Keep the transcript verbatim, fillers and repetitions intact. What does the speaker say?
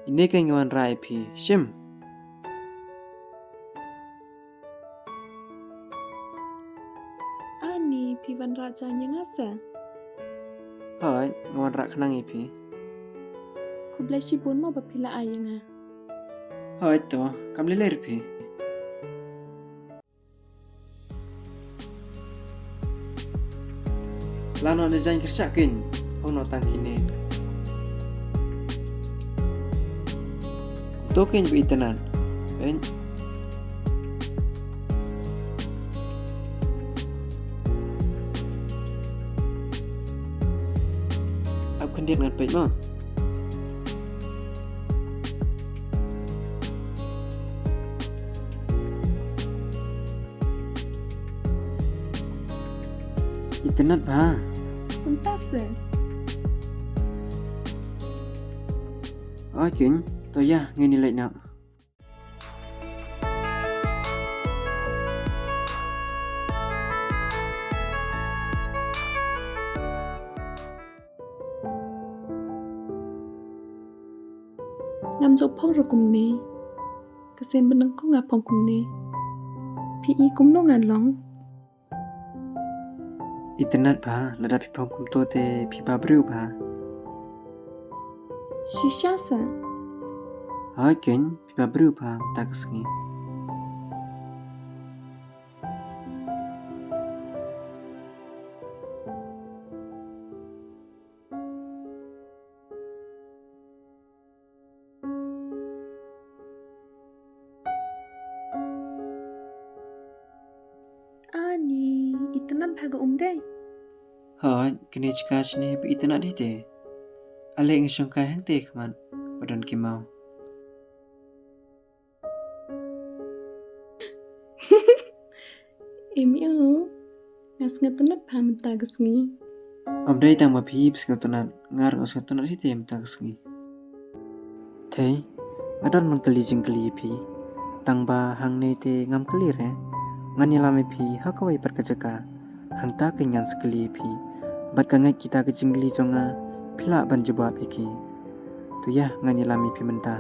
Ine ka nga wanrah ïa phi, shim. Ani, phi wanrah jaiñ ïa nga se? Hooid, nga wanrah khnang ïa phi. Khublei shibun mo ba phi la ai ïa nga. Hooid to, kam lei lei ruh phi. Lah noh da jaiñ kyrshah kein, phong noh tang kine. To kein ba itynnad. Kein. Ap khyndiat ngan peit mo. Itynnad bha. Kumta se. Oi kein, to ïa ngin ïa leit noh. Ngam ju phong ruh kumne. Ka sien ba nyngkong nga phong kumne. Phi i kumno ngan long? Itynnad bha, lada phi phong kumto te phi ba briew bha. Shisha sa? Hooid kein, phi ba briew bha mynta ka sngi. Ani, itynnad bha ka um dei. Hooid, kane jaka shane ba itynnad hi te. Ale nga shong kai hangte khmat ba don ki maw. Em ïa, nga sngewtynnad bha mynta ka sngi. Ym dei tang ba phi ba sngewtynnad, nga ruh nga sngewtynnad hi te mynta ka sngi. Thei, nga don ban kylli jingkylli ïa phi. Tang ba hangne te ngam kylli re. Ngan ïalam ïa phi ha kawei pat ka jaka. Hangta kein ngan sa kylli ïa phi. Bad ka ngeit kita ki jingkylli jong nga, phi lah ban jubab ïa ki. To ïa ngan ïalam ïa phi mynta.